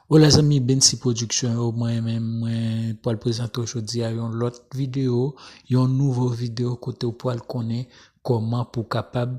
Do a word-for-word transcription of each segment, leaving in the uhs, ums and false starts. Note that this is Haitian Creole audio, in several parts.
Hola zanmi, Bensi Production yo, mwen menm, mwen pral prezante w jodi a yon lòt videyo, yon nouvo videyo kote w pral konnen kòman pou w kapab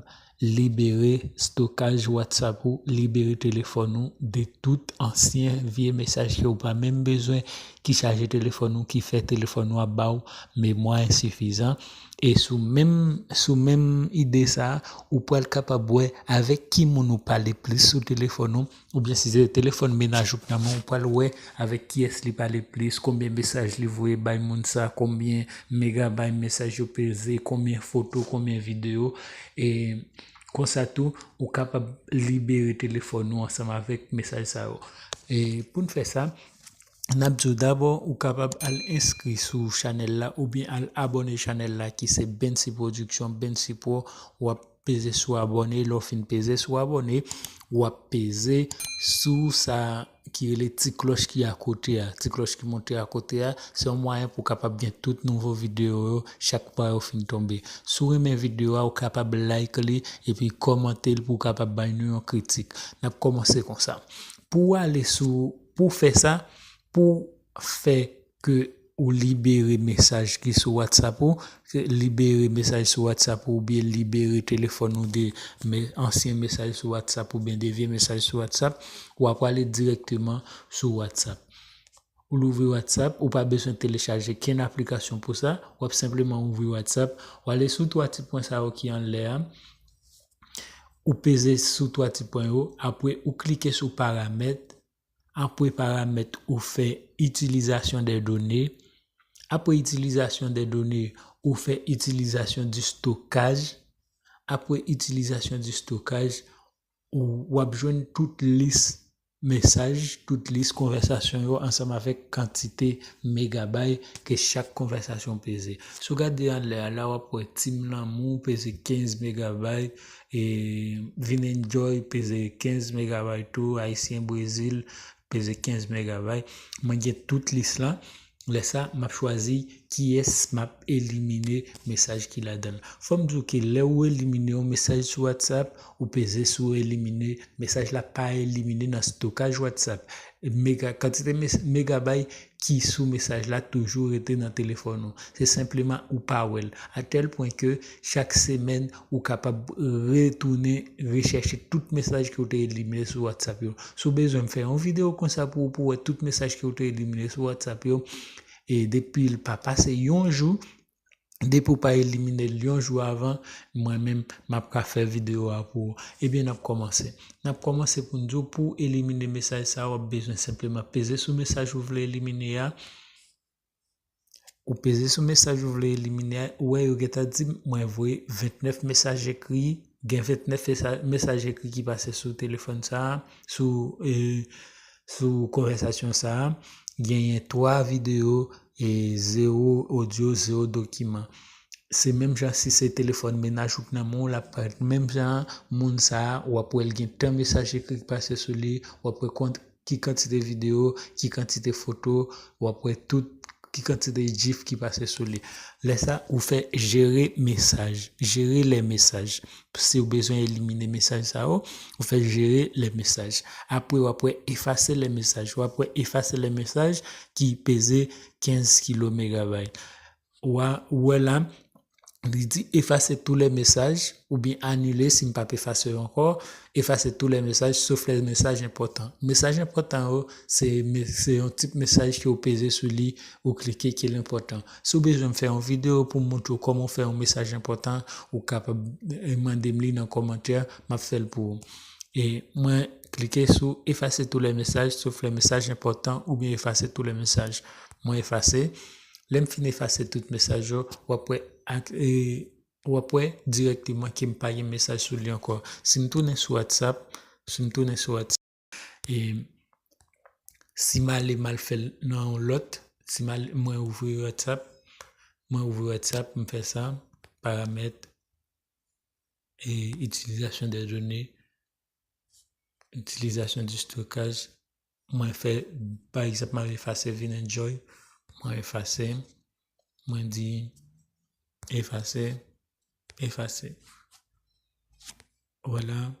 libere stokaj WhatsApp ou, libere telefòn ou de tout ansyen vye mesaj ke w pa menm bezwen, ki chaje telefòn ou, ki fè telefòn ou ap ba w memwa ensifizan. E sou menm, sou menm ide sa a, ou pral kapab wè avèk ki moun ou pale plis sou telefòn ou, oubyen si se telefòn mennaj ou k nan men w, ou pral wè avèk kiyès li pale plis, konbyen mesaj li voye bay moun sa, konbyen megabay mesaj yo peze, konbyen foto, konbyen videyo. E konsa tou, ou kapab libere telefòn ou ansanm avèk mesaj sa yo. E pou n fè sa, n ap di w dabò, ou kapab al enskri sou chanèl la oubyen al abòne chanèl la ki se Bensi Production, Bensi Pro. W ap peze sou abòne. Lè w fin peze sou abòne, w ap peze sou sa ki rele ti klòch ki akote a. Ti klòch ki monte akote a, se yon mwayen pou w kapab gen tout nouvo videyo yo chak fwa yo fin tonbe. Si w renmen videyo a, ou kapab like li epi kòmante l pou w kapab bay nou yon kritik. N ap kòmanse konsa. Pou w ale sou, pou w fè sa, pou w fè ke ou libere mesaj ki sou WhatsApp ou, ke libere mesaj sou WhatsApp ou, oubyen libere telefòn ou de me-, ansyen mesaj sou WhatsApp oubyen de vye mesaj sou WhatsApp, w ap prale dirèkteman sou WhatsApp. Ou louvri WhatsApp, ou pa bezwen telechaje kenn aplikasyon pou sa, w ap senpleman ouvri WhatsApp, w ale sou twa ti pwen sa yo ki anlè a, ou peze sou twa ti pwen yo, apre ou klike sou paramèt, apre paramèt ou fè itilizasyon de done, apre itilizasyon de done ou fè itilizasyon di stokaj, apre itilizasyon di stokaj ou, w ap jwenn tout lis mesaj, tout lis konvèsasyon yo ansanm avèk kantite megabay ke chak konvèsasyon peze. Si w gade anlè a la, w ap wè Team Lanmou peze kenz megabay, e Vin Enjoy peze kenz megabay tou, Ayisyen Brezil peze kenz megabay. Mwen gen tout lis la. Lè sa, m ap chwazi kiyès m ap elimine mesaj ki ladan l. Fò m di w ke lè ou elimine yon mesaj sou WhatsApp, ou peze sou elimine, mesaj la pa elimine nan stokaj WhatsApp. Mega, kantite mes-, megabay ki sou mesaj la toujou rete nan telefòn ou. Se senpleman ou pa wè l. A tèl pwen ke chak semèn, ou kapab retounen rechèche tout mesaj ke w te elimine sou WhatsApp yo. Si w bezwen m fè yon videyo konsa pou ou, pou w wè tout mesaj ke w te elimine sou WhatsApp yo, e depi l pa pase yon jou, depi w pa elimine l yon jou avan, mwen menm, m ap ka fè videyo a pou ou. Ebyen, n ap kòmanse. N ap kòmanse pou n di w, pou w elimine mesaj sa a, w ap bezwen senpleman peze sou mesaj ou vle elimine a. Ou peze sou mesaj ou vle elimine a, ou wè yo gentan di m, mwen voye vennèf mesaj ekri, gen vennèf mesa-, mesaj ekri ki pase sou telefòn sa a, sou, e, sou konvèsasyon sa a, genyen twa videyo, e zewo odyo, zewo dokiman. Se menm jan si se telefòn mennaj ou k nan men w, l ap parèt menm jan an, moun sa a, w ap wè l gen tan mesaj ekri ki pase sou li, w ap wè kont-, ki kantite videyo, ki kantite foto, w ap wè tout ki kantite gif ki pase sou li. Lè sa, ou fè jere mesaj, jere lè mesaj. Si w bezwen elimine mesaj sa yo, ou fè jere lè mesaj. Apre, w ap wè efase lè mesaj. W ap wè efase lè mesaj ki peze kenz kilo megabay. Ou a, ou wè la, li di efase tou lè mesaj oubyen anile si m p ap efase yo ankò, efase tou lè mesaj sof lè mesaj enpòtan. Mesaj enpòtan yo, se me-, se yon tip mesaj ke w peze sou li, ou klike ke l enpòtan. Si w bezwen m fè yon videyo pou m montre w kòman w fè yon mesaj enpòtan, ou kapab, e, mande m li nan kòmantè, m ap fè l pou ou. E mwen klike sou efase tou lè mesaj, sof lè mesaj enpòtan, oubyen efase tou lè mesaj. Mwen efase. Lè m fin efase tout mesaj yo, w ap wè ak, e, w ap wè dirèkteman ke m pa gen mesaj sou li ankò. Si m tounen sou WhatsApp, si m tounen sou WhatsApp, e si m ale m al fè l nan yon lòt, si m al, mwen ouvri WhatsApp, mwen ouvri WhatsApp, m fè sa, paramèt, e itilizasyon de done, itilizasyon di stokaj, mwen fè, pa egzanp, mwen efase Vin Enjoy, mwen efase, mwen di efase, efase. Vwala.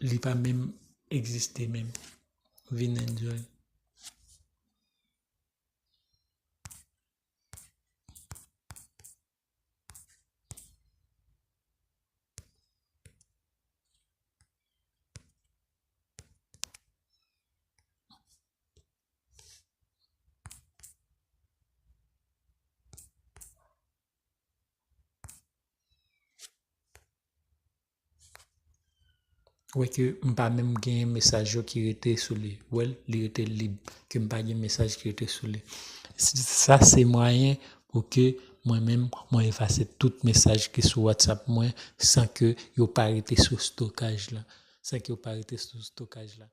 Li pa menm, egziste menm. Vin enjoy. Ou wè ke m pa menm genyen mesaj yo ki rete sou li. Ou wè l, li rete lib, ke m pa gen mesaj ki rete sou li. Sa se mwayen pou ke mwen menm, mwen efase tout mesaj ki sou WhatsApp mwen san ke yo pa rete sou stokaj la. San ke yo pa rete sou stokaj la.